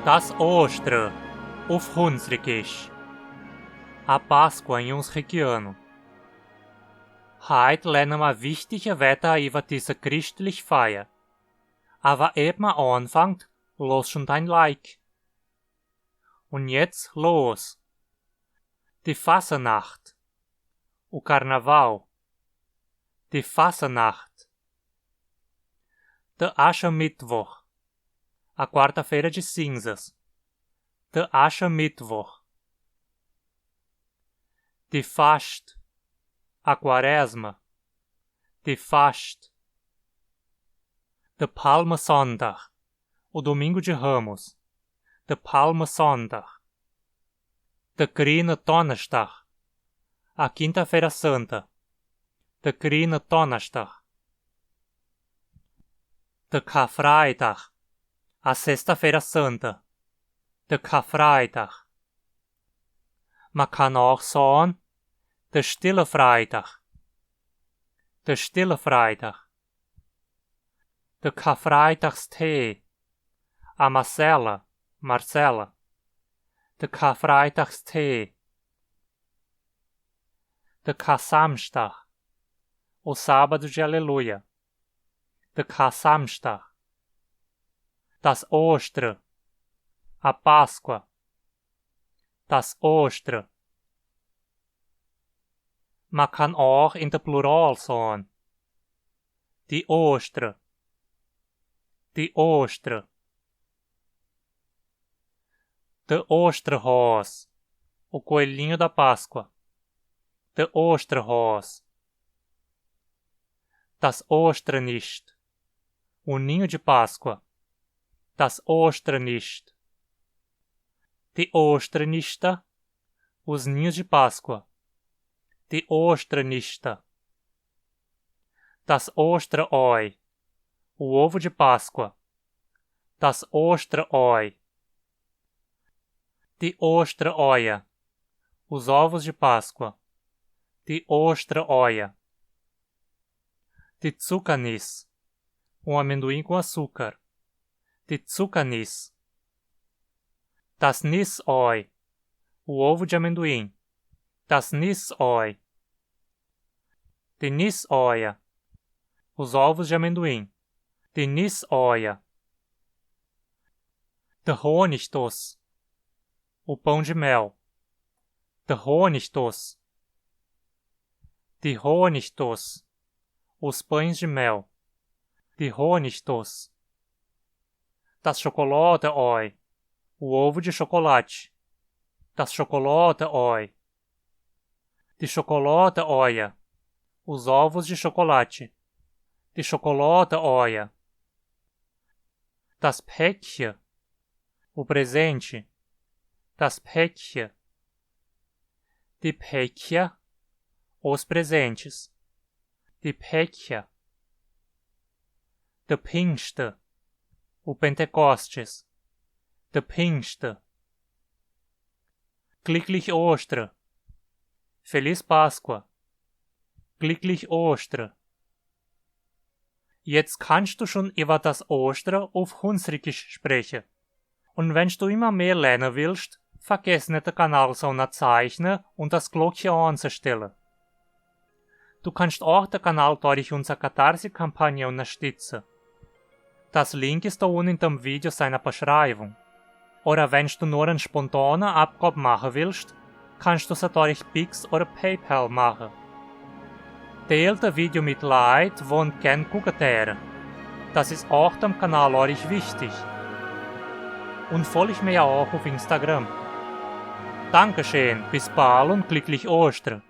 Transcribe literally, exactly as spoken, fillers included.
Das Ostra, uff Hunsrückisch. A Páscoa em uns requiano. Heit lernen ma wichtige Werte über diese christlich Feier. Aber ehe ma anfangt, los schon dein Like. Und jetzt los. Die Fasnacht. O Carnaval. Die Fasnacht. Der Aschermittwoch. A quarta-feira de cinzas. Der Aschermittwoch. Die Fascht. A Quaresma. Die Fascht. Der Palmsonntag. O Domingo de Ramos. Der Palmsonntag. Der Grüne Donnerstag. A Quinta-feira Santa. Der Grüne Donnerstag. Der Karfreitag. A Sexta-feira Santa. Der Karfreitag. Ma kann auch sagen, der Stille Freitag. Der Stille Freitag. Der Karfreitagstee. A Marcela, Marcela. Der Karfreitagstee. Der Karsamstag. O Sábado de Aleluia. Der Karsamstag. Das Ostra. A Páscoa. Das Ostra. Ma kann auch in der Plural sagen. Die Ostra. Die Ostra. Der Osterhas. O Coelhinho da Páscoa. Der Osterhas. Das Osternischt. O ninho de Páscoa. Das Osternischt. Die Osternischte. Os ninhos de Páscoa. Die Osternischte. Das Osterei. O ovo de Páscoa. Das Osterei. Die Ostereier. Os ovos de Páscoa. Die Ostereier. Die Zuckerniss. O amendoim com açúcar. Die Zuckerniss. Das Nissei. O ovo de amendoim. Das Nissei. Die Nisseier. Os ovos de amendoim. Die Nisseier. Der Honigdoss. O pão de mel. Der Honigdoss. Die Honigdoss. Os pães de mel. Die Honigdoss. Das Schokoladeei. O ovo de chocolate. Das Schokoladeei. Die Schokoladeeier. Os ovos de chocolate. Die Schokoladeeier. Das Päckchen. O presente. Das Päckchen. Die Päckchen. Os presentes. Die Päckchen. Der Pingste. O Pentecostes. Der Pingste. Glücklich Ostra. Feliz Páscoa. Glücklich Ostra. Jetzt kannst du schon über das Ostra auf Hunsrückisch sprechen. Und wenn du immer mehr lernen willst, vergiss nicht, den Kanal zu abonnieren und das Glöckchen anzustellen. Du kannst auch den Kanal durch unsere Catarse-Kampagne unterstützen. Das Link ist da unten in dem Video seiner Beschreibung. Oder wenn du nur eine spontane Abgabe machen willst, kannst du sie durch Pix oder PayPal machen. Teilt das Video mit Leuten, die du gerne gucken täten. Das ist auch dem Kanal recht wichtig. Und folgt mir auch auf Instagram. Dankeschön, bis bald und glücklich Ostern!